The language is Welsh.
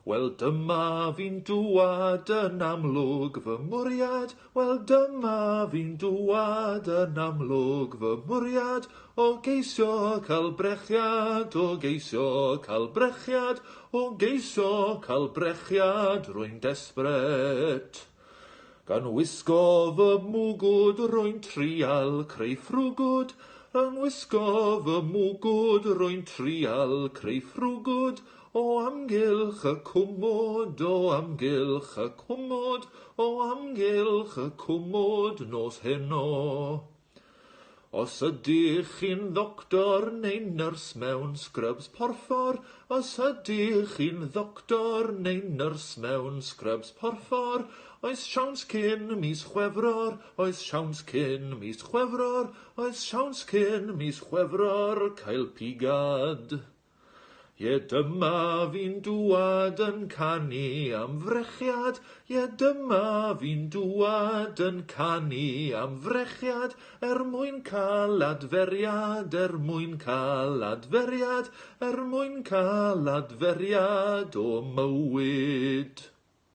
Wel dyma fi'n dŵad yn amlwg fy mwriad, wel dyma fi'n dŵad yn amlwg fy mwriad, o geisio cael brechiad, o geisio cael brechiad, o geisio cael brechiad, rwy'n desbrêt. Gan wisgo fy mwgwd rwy'n trial creu ffrwgwd, Yn wisgo fy mwgwd rwy'n trial creu ffrwgwd, O amgylch y cwmwd, o amgylch y cwmwd, o amgylch y cwmwd nos heno. Os ydych chi'n ddoctor neu nyrs mewn sgrybs porffor, os ydych chi'n ddoctor neu nyrs mewn sgrybs porffor, oes siawns cyn mis Chwefror, oes siawns cyn mis Chwefror, oes siawns cyn mis Chwefror cael pigad. Ie, dyma fi'n dŵad yn canu am frechiad, ie, dyma fi'n dŵad yn canu am frechiad, er mwyn cael adferiad, er mwyn cael adferiad, er mwyn cael adferiad o mywyd.